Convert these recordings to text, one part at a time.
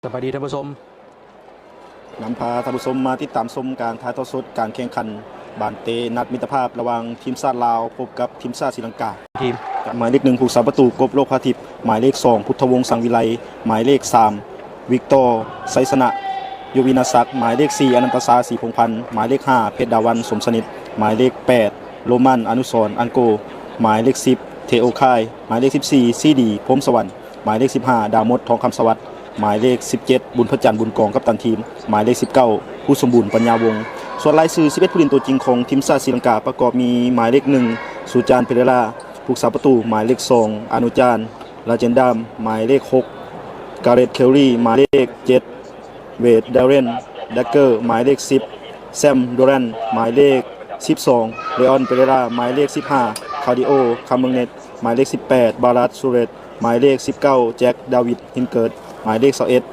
ສະບາຍດີທ່ານຜູ້ຊົມ ນຳພາທ່ານຜູ້ຊົມມາຕິດຕາມຊົມການຖ່າຍທອດສົດການແຂ່ງຂັນບານເຕະນັດມິດຕະພາບລະຫວ່າງທີມຊາດລາວພົບກັບທີມຊາດສີລັງກາ. ທີມ ໝາຍເລກໜຶ່ງ ຜູ້ສາປະຕູ ກົບ ໂລກພາທິບ, ໝາຍເລກສອງ ພຸດທະວົງ ສັງວິໄລ, ໝາຍເລກສາມ ວິກຕໍ ໄຊຊະນະ ໂຍວິນາສັກ, ໝາຍເລກສີ່ ອະນັນຕະຊາ ສີພົງພັນ, ໝາຍເລກຫ້າ ເພັດດາວັນ ສົມສະໜິດ, ໝາຍເລກແປດ ໂລມັນ ອະນຸສອນ ອັງໂກ, ໝາຍເລກສິບ ເທໂອ ຄາຍ, ໝາຍເລກສິບສີ່ ຊີດີ ພົມສະຫວັນ, ໝາຍເລກສິບຫ້າ ດາມົດ ທອງຄຳສະຫວັດ, ໝາຍເລກສິບເຈັດ ບຸນພະຈັນ ບຸນກອງ ກັບຕັນທີມ, ໝາຍເລກສິບເກົ້າ ພູສົມບູນ ປັນຍາວົງ. ສ່ວນລາຍຊື່ສິບເອັດຜູ້ຫຼິ້ນຕົວຈິງຂອງທີມຊາດສີລັງກາ ປະກອບມີໝາຍເລກໜຶ່ງ ສູຈານ ເປເຣລາ ຜູ້ສາປະຕູ, ໝາຍເລກສອງ ອານຸຈານ ລາເຈນດາມ, ໝາຍເລກຫົກ ກາເຣດ ເຄວຣີ, ໝາຍເລກເຈັດ ເວດ ດາເຣນ ແດັກເກີ, ໝາຍເລກສິບ ແຊມ ດູແຣນ, ໝາຍເລກສິບສອງ ເລອອນ ເປເຣລາ, ໝາຍເລກສິບຫ້າ ຄາວດີໂອ ຄາມເມືອງເນັດ, ໝາຍເລກສິບແປດ ບາລາດ ຊູເຣດ, ໝາຍເລກສິບເກົ້າ ແຈັກ ດາວິດ ຮິນເກີດ, ໝາຍເລກຊາວເອັດ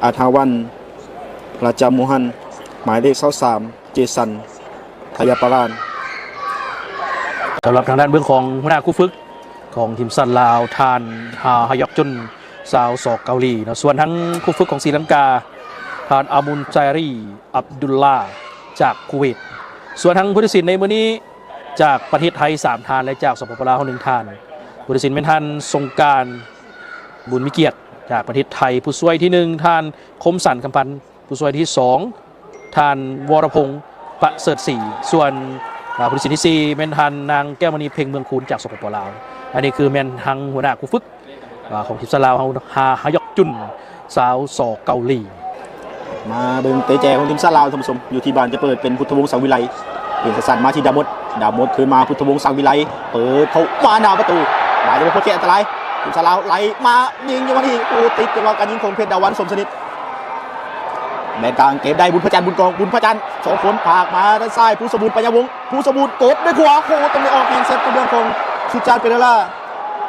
ອາທາວັນ ລາຈາໂມຮັນ, ໝາຍເລກຊາວສາມ ເຈສັນ ທະຍາປາລານ. ສຳລັບທາງດ້ານເບື້ອງຂອງຫົວໜ້າຄູ່ຝຶກຂອງທີມຊາດລາວ ທ່ານ ຮາ ຮະຢອກຈຸນ ຊາວສອກເກົາຫຼີເນາະ, ສ່ວນທາງຄູ່ຝຶກຂອງສີລັງກາ ທ່ານ ອາມຸນ ໄຈຣີ ອັບດຸລລາ ຈາກຄູເວດ, ສ່ວນທາງຜູ້ຕັດສິນໃນມື້ນີ້ ຈາກປະເທດໄທສາມທ່ານ ແລະ ຈາກ ສປປ ລາວ ເຮົາໜຶ່ງທ່ານ. ຜູ້ຕັດສິນແມ່ນທ່ານ ສົງການ ບຸນມີກຽດ ຈາກປະເທດໄທ, ຜູ້ຊ່ວຍທີໜຶ່ງ ທ່ານ ຄົມສັນ ຄຳພັນ, ຜູ້ຊ່ວຍທີສອງ ທ່ານ ວໍລະພົງ ປະເສີດສີ, ສ່ວນ ອາ ຜູ້ຕັດສິນທີສີ່ ແມ່ນທ່ານ ນາງ ແກ້ວມະນີ ເພັງເມືອງຄູນ ຈາກ ສປປ ລາວ. ອັນນີ້ຄືແມ່ນທາງຫົວໜ້າຄູ່ຝຶກ ອາ ຂອງທີມຊາດລາວເຮົາ ຮາ ຮະຢອກຈຸນ ຊາວສອກເກົາຫຼີ. ມາເບິ່ງເຕະແຈຂອງທີມຊາດລາວ ທ່ານຜູ້ຊົມ, ຢູ່ທີ່ບານຈະເປີດເປັນ ພຸດທະວົງ ສັງວິໄລ, ເປັນສະສັນມາທີ່ ດາມົດ, ດາມົດຄືນມາ ພຸດທະວົງ ສັງວິໄລ, ເປີດເຂົ້າມາໜ້າປະຕູ, ມາຈະບໍ່ພົດເຂດອັນຕະລາຍ, ທີມຊາດລາວໄລ່ມາ ຍິງຈັງຫວະນີ້, ໂອ້ ຕິດຈັງຫວະການຍິງຂອງເພັດດາວັນ ສົມສະໜິດ. ແດນກາງເກັບໄດ້ ບຸນພະຈັນ ບຸນກອງ, ບຸນພະຈັນ ສອງຄົນ ພາກມາດ້ານຊ້າຍ ພູສົມບູນ ປັນຍາວົງ, ພູສົມບູນ ກົດດ້ວຍຂວາ, ໂອ້ ຕ້ອງໄດ້ອອກແຮງເຊັດ ທາງເລື່ອງຂອງ ສຸຈານ ເປເຣລາ,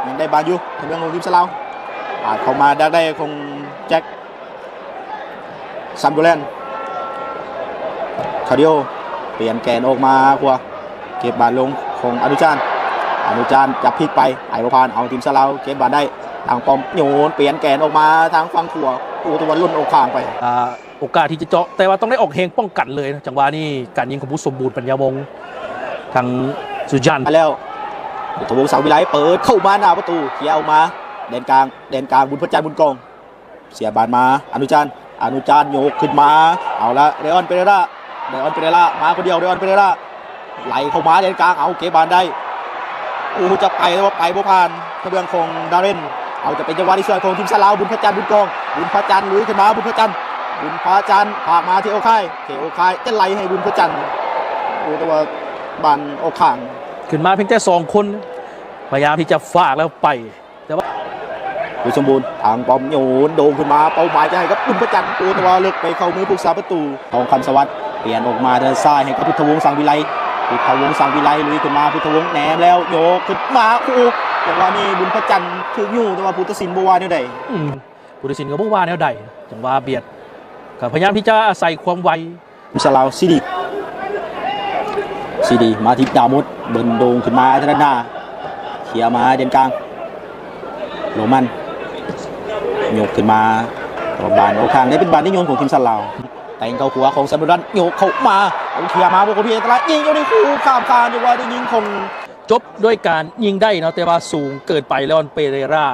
ຍັງໄດ້ບານຢູ່ ທາງເລື່ອງຂອງທີມຊາດລາວ, ປາດເຂົ້າມາດັກໄດ້ຂອງແຈັກ ຊາມໂດແລນ, ຄາວດີໂອ ປ່ຽນແກນອອກມາຂວາ, ເກັບບານລົງຂອງອະນຸຈານ, ອະນຸຈານຈັບພິກໄປ ໄປບໍ່ຜ່ານ, ເອົາ ທີມຊາດລາວເກັບບານໄດ້, ທາງປ້ອມໂຍນ ປ່ຽນແກນອອກມາທາງຝັ່ງຂວາ, ໂອ້ ແຕ່ວ່າຫຼົ່ນອອກຂ້າງໄປ. ອ່າ ໂອກາດທີ່ຈະເຈາະ ແຕ່ວ່າຕ້ອງໄດ້ອອກແຮງປ້ອງກັນເລີຍນະ, ຈັງຫວະນີ້ການຍິງຂອງພູສົມບູນ ປັນຍາວົງ, ທາງສຸຈັນ ມາແລ້ວ ທະວົງ ສັງວິໄລ ເປີດເຂົ້າມາໜ້າປະຕູ, ເຄຍອອກມາ ແດນກາງ, ແດນກາງ ບຸນພະຈັນ ບຸນກອງ, ເສຍບານມາ ອະນຸຈານ, ອະນຸຈານ ໂຍກຂຶ້ນມາ, ເອົາລະ ເຣອອນ ເປເຣລາ, ເຣອອນ ເປເຣລາ ມາຄົນດຽວ, ເຣອອນ ເປເຣລາ ໄຫຼເຂົ້າມາແດນກາງ, ເອົາ ເກັບບານໄດ້, ໂອ້ ຈະໄປ ແຕ່ວ່າໄປບໍ່ຜ່ານ ທາງເບື້ອງຂອງ ດາເຣນ, ເອົາ ຈະເປັນຈັງຫວະທີ່ສວຍຂອງທີມຊາດລາວ, ບຸນພະຈັນ ບຸນກອງ, ບຸນພະຈັນ ລຸຍຂຶ້ນມາ ບຸນພະຈັນ, ບຸນພະຈັນ ພາກມາ ເທໂອ ຄາຍ, ເທໂອ ຄາຍ ຈະໄຫຼໃຫ້ບຸນພະຈັນ, ໂອ້ ແຕ່ວ່າບານອອກຂ້າງ, ຂຶ້ນມາພຽງແຕ່ສອງຄົນ ພະຍາຍາມທີ່ຈະຟາກແລ້ວໄປ. ແຕ່ວ່າ ພູສົມບູນ ທາງປ້ອມໂຍນໂດ່ງຂຶ້ນມາ, ເປົ້າໝາຍຈະໃຫ້ກັບບຸນພະຈັນ, ໂອ້ ແຕ່ວ່າເລິກໄປເຂົ້າມືຜູ້ຮັກສາປະຕູ ທອງຄຳສະຫວັດ, ປ່ຽນອອກມາທາງຊ້າຍໃຫ້ກັບພຸດທະວົງ ສັງວິໄລ, ພຸດທະວົງ ສັງວິໄລ ລຸຍຂຶ້ນມາ, ພຸດທະວົງແນມແລ້ວໂຍກຂຶ້ນມາ, ໂອ້ ຈັງຫວະນີ້ບຸນພະຈັນຖືກຍູ້, ແຕ່ວ່າຜູ້ຕັດສິນບໍ່ວ່າແນວໃດ. ອືມ ຜູ້ຕັດສິນກໍບໍ່ວ່າແນວໃດ, ຈັງຫວະບຽດ ກໍພະຍາຍາມທີ່ຈະອາໄສຄວາມໄວ ສາລາວ ຊີດີ ຊີດີ ມາທີ່ດາມົດ, ເບິນໂດ່ງຂຶ້ນມາທາງດ້ານໜ້າ, ເຄຍມາແດນກາງ ໂລມັນ ຍົກຂຶ້ນມາ, ບານອອກທາງໄດ້ເປັນບານທີ່ໂຍນຂອງທີມຊາດລາວ, ແຕ່ງເຂົ້າຂວາຂອງແຊມໂດແລນ ຍົກເຂົ້າມາ, ເອົາເຄຍມາ ບໍ່ກະເພຍຕະຫຼາດ ຍິງຢູ່ໃນຄູ່ຂ້າມຄານ, ຈັງຫວະໄດ້ຍິງຂອງ ຈົບດ້ວຍການຍິງໄດ້ເນາະ, ແຕ່ວ່າສູງເກີນໄປ ເຣອອນ ເປເຣຣາ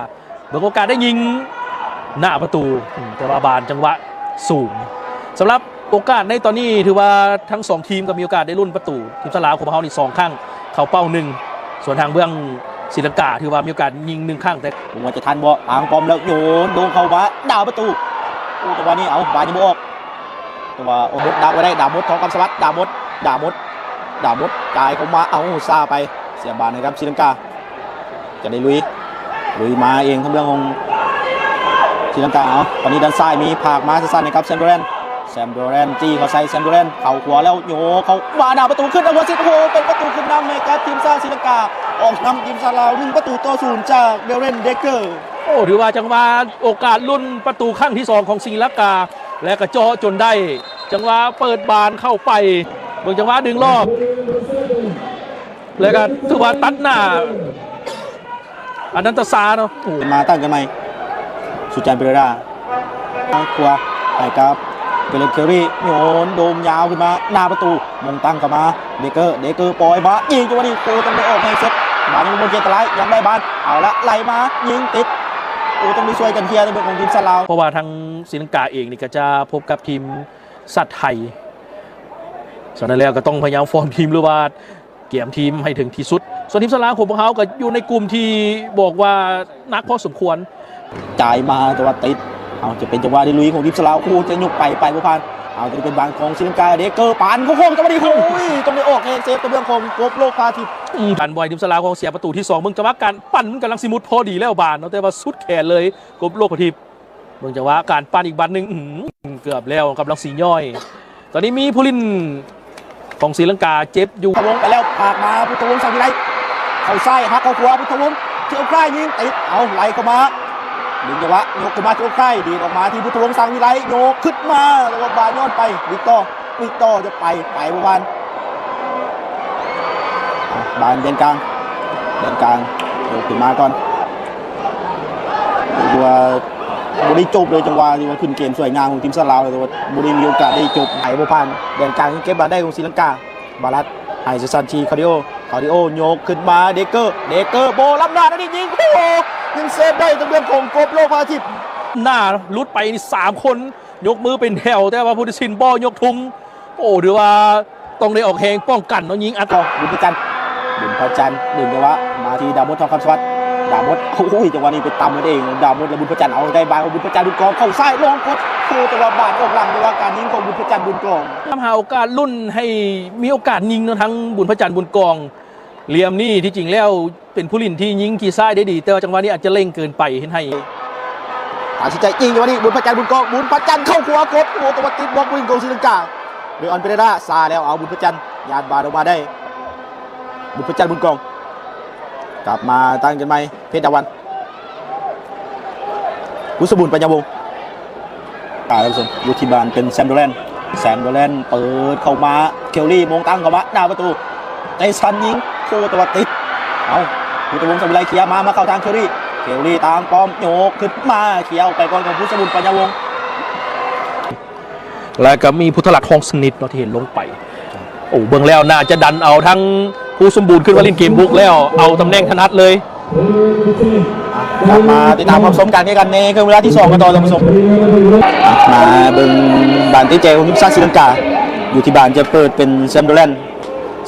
ເບິ່ງໂອກາດໄດ້ຍິງໜ້າປະຕູ, ອືມ ແຕ່ວ່າບານຈັງຫວະສູງ. ສຳລັບໂອກາດໃນຕອນນີ້ ຖືວ່າທັງສອງທີມກໍມີໂອກາດໄດ້ລຸ້ນປະຕູ, ທີມຊາດລາວຂອງພວກເຮົານີ້ສອງຄັ້ງເຂົ້າເປົ້າໜຶ່ງ, ສ່ວນທາງເບື້ອງສີລັງກາຖືວ່າມີໂອກາດຍິງໜຶ່ງຄັ້ງ, ແຕ່ບໍ່ວ່າຈະທັນບໍ່, ທາງປ້ອມແລ້ວໂຍນໂດ່ງເຂົ້າມາໜ້າປະຕູ, ໂອ້ ຈັງຫວະນີ້ ເອົາ ບານຍັງບໍ່ອອກ. ແຕ່ວ່າ ໂອ້ ດັກໄວ້ໄດ້ ດາມົດ ທອງຄຳສະຫວັດ, ດາມົດ ດາມົດ ດາມົດ ຈ່າຍເຂົ້າມາ, ເອົາ ຊ້າໄປ ເສຍບານໃຫ້ກັບສີລັງກາ, ຈະໄດ້ລຸຍ ລຸຍມາເອງ ທາງເບື້ອງຂອງສີລັງກາ. ເອົາ ຕອນນີ້ດ້ານຊ້າຍມີພາກມາສັ້ນໆໃຫ້ກັບແຊມໂດແລນ, ແຊມໂດແລນ ຈີ້ເຂົ້າໃສ່ ແຊມໂດແລນ ເຂົ້າຂວາແລ້ວໂຍກເຂົ້າມາໜ້າປະຕູ, ຂຶ້ນນຳຫົວສິດ, ໂອ້ໂຫ ເປັນປະຕູຂຶ້ນນຳໃຫ້ກັບທີມຊາດສີລັງກາ, ອອກນຳທີມຊາດລາວ ໜຶ່ງປະຕູຕໍ່ສູນ ຈາກ ເດເຣນ ເດກເກີ. ໂອ້ ຖືວ່າຈັງຫວະໂອກາດລຸ້ນປະຕູຄັ້ງທີສອງຂອງສີລັງກາ ແລະກະເຈາະຈົນໄດ້, ຈັງຫວະເປີດບານເຂົ້າໄປ, ເບິ່ງຈັງຫວະດຶງລອບ ແລະກະຖືວ່າຕັດໜ້າອະນັນຕະຊາເນາະ. ໂອ້ ມາຕັ້ງກັນໃໝ່ ສຸຈັນ ເປເຣຣາ, ຂວາໃຫ້ກັບເກເລັດ ເຄລຣີ ໂຍນໂດງຍາວຂຶ້ນມາໜ້າປະຕູ ມົງຕັ້ງເຂົ້າມາ ເດເກີ ເດເກີປ່ອຍມາ ຍິງຈັງຫວະນີ້ ໂອ້ ຕ້ອງໄດ້ອອກແຮງເຊັດ ບານຍັງບໍ່ເຂດອັນຕະລາຍ ຍັງໄດ້ບານ ເອົາລະ ໄລ່ມາ ຍິງຕິດ ໂອ້ ຕ້ອງໄດ້ຊ່ວຍກັນເຄຍໃນເບື້ອງຂອງທີມຊາດລາວ ເພາະວ່າທາງສີລັງກາເອງນີ້ກໍຈະພົບກັບທີມຊາດໄທ ສະນັ້ນແລ້ວກໍຕ້ອງພະຍາຍາມຟອມທີມ ຫຼືວ່າ ກຽມທີມໃຫ້ເຖິງທີ່ສຸດ. ສ່ວນທີມຊາດລາວຂອງພວກເຮົາກໍຢູ່ໃນກຸ່ມທີ່ບອກວ່າໜັກພໍສົມຄວນ. ຈ່າຍມາແຕ່ວ່າຕິດ. ເອົາ ຈະເປັນຈັງຫວະໄດ້ລຸຍຂອງທີມຊາດລາວ. ໂອ້ ຈະຍົກໄປ ໄປບໍ່ຜ່ານ. ເອົາ ຈະເປັນບານຂອງສີລັງກາ. ເດເກີ ປານໂຄ້ງໆ ຈັງຫວະນີ້ ໂອ້ຍ ຕ້ອງໄດ້ອອກແຮງເຊຟກັບເລື່ອງຂອງກົບໂລກພາທິດ. ອືມ ການບ່ອຍທີມຊາດລາວຂອງເສຍປະຕູທີສອງ ເບິ່ງຈັງຫວະການປັ່ນ ມັນກຳລັງຊິໝຸດພໍດີແລ້ວບານເນາະ ແຕ່ວ່າສຸດແຂນເລີຍ ກົບໂລກພາທິດ. ເບິ່ງຈັງຫວະການປັ່ນອີກບາດໜຶ່ງ ອື ເກືອບແລ້ວ ກຳລັງຊິຍ້ອຍ. ຕອນນີ້ມີຜູ້ຫຼິ້ນຂອງສີລັງກາເຈັບຢູ່ ວງໄປແລ້ວ ພາກມາ ພຸດທະວົງ ສັງວິໄລ ເຂົ້າຊ້າຍ ຫັກເຂົ້າຂວາ ພຸດທະວົງ ເຈໂອຄາຍ ຍິງຕິດ ເອົາ ໄລ່ເຂົ້າມາ ດຶງຈັງຫວະ ຍົກຂຶ້ນມາ ເຈໂອຄາຍ ດີດອອກມາທີ່ ພຸດທະວົງ ສັງວິໄລ ຍົກຂຶ້ນມາ ແລ້ວກໍບານຍ້ອນໄປ ວິກຕໍ ວິກຕໍ ຈະໄປ ໄປບໍ່ບານ ອ່ະ ບານແດນກາງ ແດນກາງ ຍົກຂຶ້ນມາກ່ອນ ຖືວ່າບໍ່ໄດ້ຈົບເລີຍ ຈັງຫວະທີ່ວ່າຂຶ້ນເກມສວຍງາມຂອງທີມຊາດລາວ ແຕ່ວ່າບໍ່ໄດ້ມີໂອກາດໄດ້ຈົບ ໄປບໍ່ຜ່ານ ແດນກາງເກັບບານໄດ້ຂອງສີລັງກາ ບາລັດ ໃຫ້ເຊຊັນທີ່ ຄາດິໂອ ຄາດິໂອ ຍົກຂຶ້ນມາ ເດເກີ ເດເກີ ໂບລ້ຳໜ້າ ແລ້ວນີ້ຍິງ ໂອ້ໂຫ ຍັງເຊຟໄດ້ທາງເລື່ອງຂອງກົບໂລກພາທິດ ໜ້າຫຼຸດໄປນີ້ສາມຄົນ ຍົກມືເປັນແຖວ ແຕ່ວ່າຜູ້ຕັດສິນບໍ່ຍົກທຸງ ໂອ້ ຖືວ່າຕ້ອງໄດ້ອອກແຮງປ້ອງກັນເນາະ ຍິງອັດເຂົ້າ ບຸນພະຈັນ ບຸນພະຈັນ ດຶງຈັງຫວະມາທີ່ດາມົດ ທອງຄຳສະຫວັດ ດາມົດ ໂອ້ຍ ຈັງຫວະນີ້ໄປຕຳເອົາເອງ ດາມົດ ແລະ ບຸນພະຈັນ ເອົາໄດ້ບານຂອງບຸນພະຈັນ ບຸນກອງ ເຂົ້າຊ້າຍ ລົງກົດ ໂອ້ ແຕ່ວ່າບາດອອກຫຼັງ ແຕ່ວ່າການຍິງຂອງບຸນພະຈັນ ບຸນກອງ ນຳຫາໂອກາດລຸ້ນໃຫ້ມີໂອກາດຍິງເນາະ ທາງບຸນພະຈັນ ບຸນກອງ ຫຼ່ຽມນີ້ທີ່ຈິງແລ້ວ ເປັນຜູ້ຫຼິ້ນທີ່ຍິງຂີ້ຊ້າຍໄດ້ດີ ແຕ່ວ່າຈັງຫວະນີ້ອາດຈະເລັ່ງເກີນໄປ ເຮັດໃຫ້ ຕັດສິນໃຈຍິງຈັງຫວະນີ້ ບຸນພະຈັນ ບຸນກອງ ບຸນພະຈັນເຂົ້າຂົວກົດ ໂອ້ ແຕ່ວ່າຕິດບລັອກວິງຂອງສີລັງກາ ເຣອອນ ເປເຣຣາ ຊ້າແລ້ວ ເອົາ ບຸນພະຈັນ ຍາດບາດອອກມາໄດ້ ບຸນພະຈັນ ບຸນກອງ ກັບມາຕັ້ງກັນໃໝ່ ເພດດາວັນ ຄຸນສະບູນ ປັນຍາວົງ ອ່າ ທ່ານຜູ້ຊົມ ຢູ່ທີ່ບ້ານເປັນແຊມໂດແລນ ແຊມໂດແລນເປີດເຂົ້າມາ ເຄລຣີ ໂມງຕັ້ງເຂົ້າມາໜ້າປະຕູ ເຕະສັ້ນຍິງ ໂອ້ ແຕ່ວ່າຕິດ ເອົາ ພຸດທະວົງ ສັງວິໄລ ເຄຍມາ ມາເຂົ້າທາງເຄລຣີ ເຄລຣີຕາມປ້ອມ ໂຍກຂຶ້ນມາ ເຄຍອອກໄປກ່ອນຂອງພຸດສະບຸນ ປັນຍາວົງ ແລະກໍມີພຸດທະລັດ ທອງສະໜິດເນາະ ທີ່ເຫັນລົງໄປ ໂອ້ ເບິ່ງແລ້ວໜ້າຈະດັນເອົາທັງພູສົມບູນຂຶ້ນມາຫຼິ້ນເກມບຸກແລ້ວ ເອົາຕຳແໜ່ງຖະໜັດເລີຍ ອ່ະ ກັບມາຕິດຕາມຮັບຊົມການແຂ່ງຂັນໃນເຄິ່ງເວລາທີສອງກັນຕໍ່ ທ່ານຜູ້ຊົມ ອ່ະ ມາເບິ່ງບານຕິດໃຈຂອງທີມຊາດສີລັງກາ ຢູ່ທີ່ບ້ານຈະເປີດເປັນແຊມໂດແລນ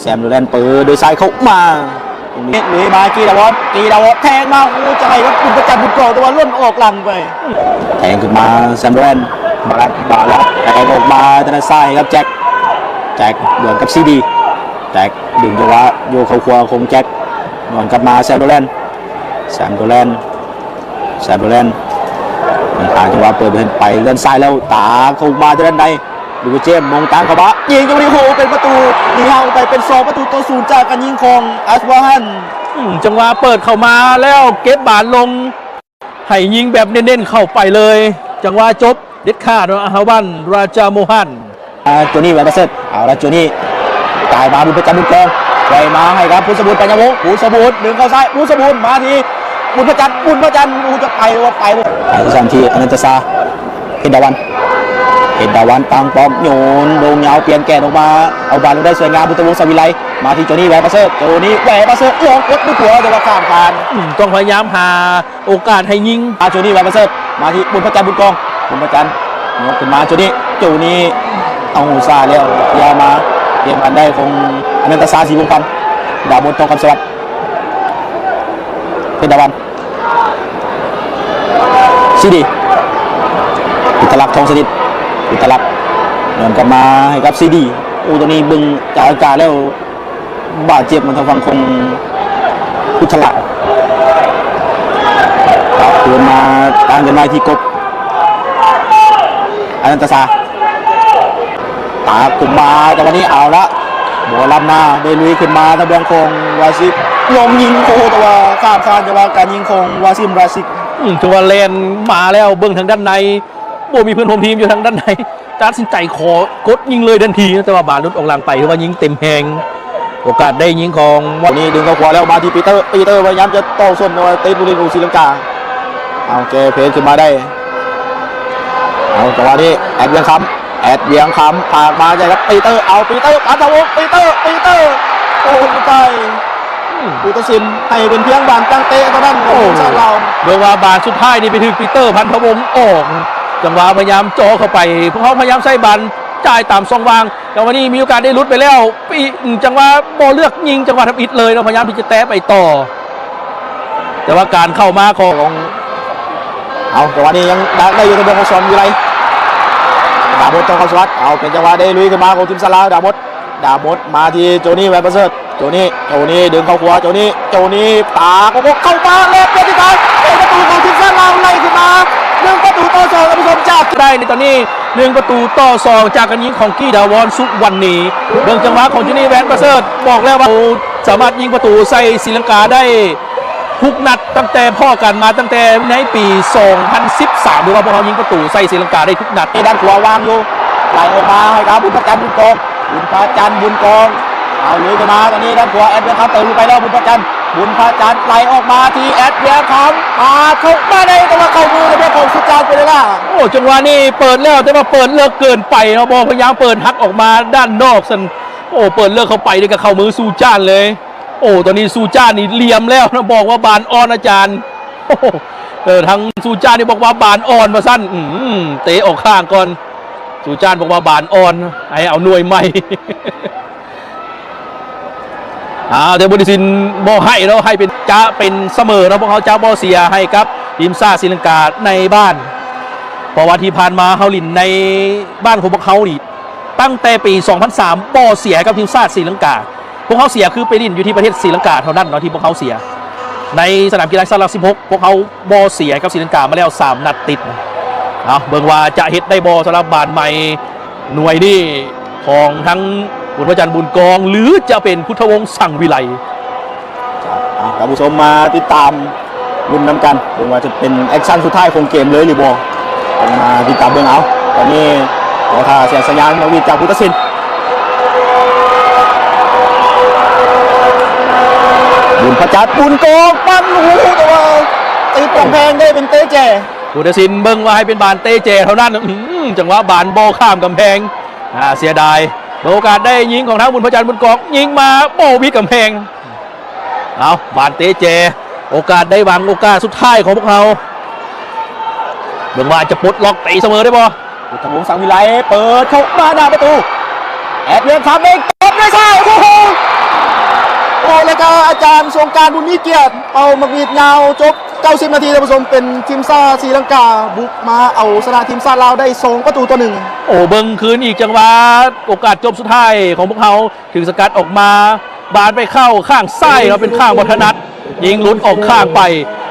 ແຊມໂດແລນເປີດໂດຍຊ້າຍເຂົ້າມາ ຕຣົງນີ້ລຸຍມາ ກີດາວອນ ກີດາວອນແທງມາ ໂອ້ ຈະໃຫ້ກັບບຸນພະຈັນ ບຸນກອງ ແຕ່ວ່າຫຼົ່ນອອກຫຼັງໄປ ແທງຂຶ້ນມາ ແຊມໂດແລນ ບາລັດ ບາລັດ ແທງອອກມາທາງດ້ານຊ້າຍໃຫ້ກັບແຈັກ ແຈັກດວນກັບຊີດີ ແຈັກດຶງຈັງຫວະໂຍກເຂົ້າຂວາຂອງແຈັກ ຍ້ອນກັບມາ ແຊມໂດແລນ ແຊມໂດແລນ ແຊມໂດແລນ ຫາຈັງຫວະເປີດໄປ ເລື່ອນຊ້າຍແລ້ວ ຕາເຂົ້າມາທາງດ້ານໃນ ລູກເຈມ ໂມງຕັ້ງເຂົ້າມາ ຍິງຈັງຫວະນີ້ ໂອ້ໂຫ ເປັນປະຕູ ຍິງຫ່າງອອກໄປເປັນສອງປະຕູຕໍ່ສູນ ຈາກການຍິງຂອງອັດສະບາຮັນ ອືມ ຈັງຫວະເປີດເຂົ້າມາແລ້ວເກັບບານລົງ ໃຫ້ຍິງແບບເນັ້ນໆເຂົ້າໄປເລີຍ ຈັງຫວະຈົບເດັດຂາດເນາະ ອາຮາວັນ ຣາຈາໂມຮັນ ອ່າ ໂຈນີ ແວນປາເສີດ ເອົາລະ ໂຈນີ ຈ່າຍມາບຸນພະຈັນ ບຸນກອງ ໄປມາໃຫ້ກັບພູນສະບູນ ປັນຍາວົງ ພູນສະບູນ ດຶງເຂົ້າຊ້າຍ ພູນສະບູນ ມາທີ່ບຸນພະຈັນ ບຸນພະຈັນ ໂອ້ ຈະໄປບໍ່ໄປບໍ່ ໃຫ້ສັນທີ່ ອະນັນຕະຊາ ເພັດດາວັນ ເພັດດາວັນ ຕັ້ງປ້ອມ ໂຍນໂດ່ງຍາວ ປ່ຽນແກນອອກມາ ເອົາບານລົງໄດ້ສວຍງາມ ບຸນທະວົງ ສະວິໄລ ມາທີ່ໂຈນີ ແວນປາເສີດ ໂຈນີ ແວນປາເສີດ ລົງກົດດ້ວຍຕົວ ແຕ່ວ່າຂ້າມຜ່ານ ອືມ ຕ້ອງພະຍາຍາມຫາ ໂອກາດໃຫ້ຍິງ ມາໂຈນີ ແວນປາເສີດ ມາທີ່ບຸນພະຈັນ ບຸນກອງ ບຸນພະຈັນ ຍົກຂຶ້ນມາ ໂຈນີ ໂຈນີ ເອົາສາແລ້ວ ເຄຍມາ ເກມການໄດ້ຂອງອະນັນຕະຊາ ສີວົງພັນ ດາບົດ ທອງຄຳສະຫວັດ ເພັດດາວັນ ຊີດີ ອຸດຕະລັກ ທອງສະໜິດ ອຸດຕະລັກ ຍ້ອນກັບມາໃຫ້ກັບຊີດີ ໂອ້ ຕອນນີ້ເບິ່ງຈາກອາກາດແລ້ວ ບາດເຈັບມາທາງຝັ່ງຂອງພຸດທະລາດ ກັບຄືນມາຕັ້ງກັນໄວ້ທີ່ກົບ ອະນັນຕະຊາ ຕາກຂຶ້ນມາ ແຕ່ວັນນີ້ເອົາລະ ບໍ່ລ້ຳໜ້າ ໄດ້ລຸຍຂຶ້ນມາທາງເບື້ອງຂອງວາຊິມ ລົງຍິງ ໂອ້ໂຫ ແຕ່ວ່າຂ້າມຄານ ແຕ່ວ່າການຍິງຂອງວາຊິມ ຣາຊິກ ອືມ ຖືວ່າແລ່ນມາແລ້ວ ເບິ່ງທາງດ້ານໃນ ບໍ່ມີເພື່ອນຮ່ວມທີມຢູ່ທາງດ້ານໃນ ຕັດສິນໃຈຂໍກົດຍິງເລີຍທັນທີ ແຕ່ວ່າບານຫຼຸດອອກຫຼັງໄປ ຖືວ່າຍິງເຕັມແຮງ ໂອກາດໄດ້ຍິງຂອງ ນີ້ດຶງເຂົ້າຂວາແລ້ວມາທີ່ປີເຕີ ປີເຕີພະຍາຍາມຈະຕໍ່ຊົນ ແຕ່ວ່າຕິດຜູ້ຫຼິ້ນຂອງສີລັງກາ ເອົາແກ້ເພດຂຶ້ນມາໄດ້ ເອົາ ຈັງຫວະນີ້ ແອັດວຽງຄຳ ແອັດວຽງຄຳ ພາກມາໃຫ້ກັບປີເຕີ ເອົາ ປີເຕີ ພັນທະວົງ ປີເຕີ ປີເຕີ ໂອ້ ສຸດທ້າຍ ອືມ ຜູ້ຕັດສິນໃຫ້ເປັນພຽງບານຕັ້ງເຕະເທົ່ານັ້ນຂອງທີມຊາດລາວ. ໂອ້ ເບິ່ງວ່າບານສຸດທ້າຍນີ້ໄປຖືກປີເຕີ ພັນທະວົງອອກ ຈັງຫວະພະຍາຍາມເຈາະເຂົ້າໄປ ພວກເຮົາພະຍາຍາມໃຊ້ບານຈ່າຍຕາມຊ່ອງວ່າງ ຈັງຫວະນີ້ມີໂອກາດໄດ້ຫຼຸດໄປແລ້ວ ປີ ອືມ ຈັງຫວະບໍ່ເລືອກຍິງ ຈັງຫວະທຳອິດເລີຍເນາະ ພະຍາຍາມທີ່ຈະແຕະໄປຕໍ່ ແຕ່ວ່າການເຂົ້າມາຂອງ ເອົາ ຈັງຫວະນີ້ຍັງໄດ້ ໄດ້ຢູ່ໃນເບື້ອງຂອງສອງວິໄລ ດາມົດ ທອງຄຳສະຫວັດ ເອົາ ເປັນຈັງຫວະໄດ້ລຸຍຂຶ້ນມາຂອງທີມຊາດລາວ ດາມົດ ດາມົດມາທີ່ໂຈນີ້ ແວນປະເສີດ ໂຈນີ້ ໂຈນີ້ດຶງເຂົ້າຂວາ ໂຈນີ້ ໂຈນີ້ປາໂກໂກເຂົ້າມາ ແລະເປັນທີ່ໄດ້ເປັນປະຕູຂອງທີມຊາດລາວ ໄລ່ຂຶ້ນມາ ໜຶ່ງປະຕູຕໍ່ສອງ ທ່ານຜູ້ຊົມ ຈາກ ໄດ້ໃນຕອນນີ້ ໜຶ່ງປະຕູຕໍ່ສອງ ຈາກການຍິງຂອງກີດາວອນ ສຸວັນນີ ເບິ່ງຈັງຫວະຂອງໂຈນີ້ ແວນປະເສີດ ບອກແລ້ວວ່າ ສາມາດຍິງປະຕູໃສ່ສີລັງກາໄດ້ ທຸກນັດ ຕັ້ງແຕ່ພໍ້ກັນມາຕັ້ງແຕ່ໃນປີສອງພັນສິບສາມ ຫຼືວ່າພວກເຮົາຍິງປະຕູໃສ່ສີລັງກາໄດ້ທຸກນັດ. ດ້ານຂວາວາງຢູ່ ໄຫຼອອກມາໃຫ້ກັບບຸນພະຈັນ ບຸນກອງ ບຸນພະຈັນ ບຸນກອງ ເອົາລຸຍກັນມາ ຕອນນີ້ດ້ານຂວາ ແອັດວຽງຄຳເຕີມລົງໄປແລ້ວ ບຸນພະຈັນ ບຸນພະຈັນໄລ່ອອກມາທີ່ແອັດວຽງຄຳ ປາດເຂົ້າມາໄດ້ ແຕ່ວ່າເຂົ້າມືຂອງສຸຈານ ເປເຣລາ. ໂອ້ ຈັງຫວະນີ້ເປີດແລ້ວ ແຕ່ວ່າເປີດເລິກເກີນໄປເນາະ ບໍ່ພະຍາຍາມເປີດຫັກອອກມາດ້ານນອກຊັ້ນ ໂອ້ ເປີດເລິກເຂົ້າໄປນີ້ກໍເຂົ້າມືສຸຈານເລີຍ. ໂອ້ ຕອນນີ້ສຸຈານນີ້ຫຼຽມແລ້ວນະ ບອກວ່າບານອ່ອນອາຈານ ໂອ້ ເອີ ທາງສຸຈານນີ້ບອກວ່າບານອ່ອນວ່າຊັ້ນ ອືມ ເຕະອອກຂ້າງກ່ອນ ສຸຈານບອກວ່າບານອ່ອນ ໃຫ້ເອົາໜ່ວຍໃໝ່ ອາ ແຕ່ບຸນຍະສິນບໍ່ໃຫ້ເນາະ ໃຫ້ເປັນ ຈະເປັນສະເໝີເນາະ ພວກເຮົາຈະບໍ່ເສຍໃຫ້ກັບທີມຊາດສີລັງກາໃນບ້ານ ເພາະວ່າທີ່ຜ່ານມາເຮົາຫຼິ້ນໃນບ້ານຂອງພວກເຮົານີ້ ຕັ້ງແຕ່ປີສອງພັນສາມ ບໍ່ເສຍໃຫ້ກັບທີມຊາດສີລັງກາ ພວກເຮົາເສຍຄືໄປຫຼິ້ນຢູ່ທີ່ປະເທດສີລັງກາເທົ່ານັ້ນເນາະ ທີ່ພວກເຮົາເສຍ ໃນສະໜາມກິລາແຫ່ງຊາດຫຼັກສິບຫົກ ພວກເຮົາບໍ່ເສຍໃຫ້ກັບສີລັງກາມາແລ້ວສາມນັດຕິດ. ເອົາ ເບິ່ງວ່າຈະເຮັດໄດ້ບໍ່ສຳລັບບານໃໝ່ໜ່ວຍນີ້ຂອງທັງບຸນພະຈັນ ບຸນກອງ ຫຼືຈະເປັນພຸດທະວົງ ສັງວິໄລ. ອ່ະ ທ່ານຜູ້ຊົມມາຕິດຕາມ ລຸ້ນນຳກັນ ເບິ່ງວ່າຈະເປັນແອັກຊັນສຸດທ້າຍຂອງເກມເລີຍຫຼືບໍ່ ຕ້ອງມາຕິດຕາມເບິ່ງເອົາ. ຕອນນີ້ລໍຖ້າສຽງສັນຍານນອກຫວີດຈາກຜູ້ຕັດສິນ ບຸນພະຈັນ ບຸນກອງ ປັ້ນ ໂອ້ໂຫ ແຕ່ວ່າຕິດກຳແພງ ໄດ້ເປັນເຕະແຈ. ຜູ້ຕັດສິນເບິ່ງວ່າໃຫ້ເປັນບານເຕະແຈເທົ່ານັ້ນ ອືມ ຈັງຫວະບານບໍ່ຂ້າມກຳແພງ ອາ ເສຍດາຍ ເປີດໂອກາດໄດ້ຍິງຂອງທາງບຸນພະຈັນ ບຸນກອງ ຍິງມາບໍ່ຜິດກຳແພງ. ເອົາ ບານເຕະແຈ ໂອກາດໄດ້ຫວັງ ໂອກາດສຸດທ້າຍຂອງພວກເຮົາ ເບິ່ງວ່າຈະປົດລັອກຕີສະເໝີໄດ້ບໍ່? ພຸດທະວົງ ສັງວິໄລ ເປີດເຂົ້າມາໜ້າປະຕູ ແອັດວຽງຄຳເອງ ຕົບດ້ວຍຊ້າຍ ໂອ້ໂຫ ໂອ້ ແລ້ວກໍອາຈານສົງການ ບຸນມີກຽດ ເປົ່າໝາກຫວີດຍາວ ຈົບເກົ້າສິບນາທີ ທ່ານຜູ້ຊົມ ເປັນທີມຊາດສີລັງກາ ບຸກມາເອົາຊະນະທີມຊາດລາວໄດ້ສອງປະຕູຕໍ່ໜຶ່ງ. ໂອ້ ເບິ່ງຄືນອີກຈັງຫວະ ໂອກາດຈົບສຸດທ້າຍຂອງພວກເຮົາ ຖືກສະກັດອອກມາ ບານໄປເຂົ້າຂ້າງຊ້າຍເນາະ ເປັນຂ້າງບໍ່ຖະໜັດ ຍິງຫຼຸດອອກຂ້າງໄປ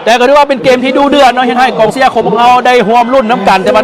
ແຕ່ກໍຖືວ່າເປັນເກມທີ່ດຸເດືອດເນາະ ເຮັດໃຫ້ກອງເຊຍຂອງພວກເຮົາໄດ້ຮ່ວມລຸ້ນນຳກັນ ແຕ່ວ່າ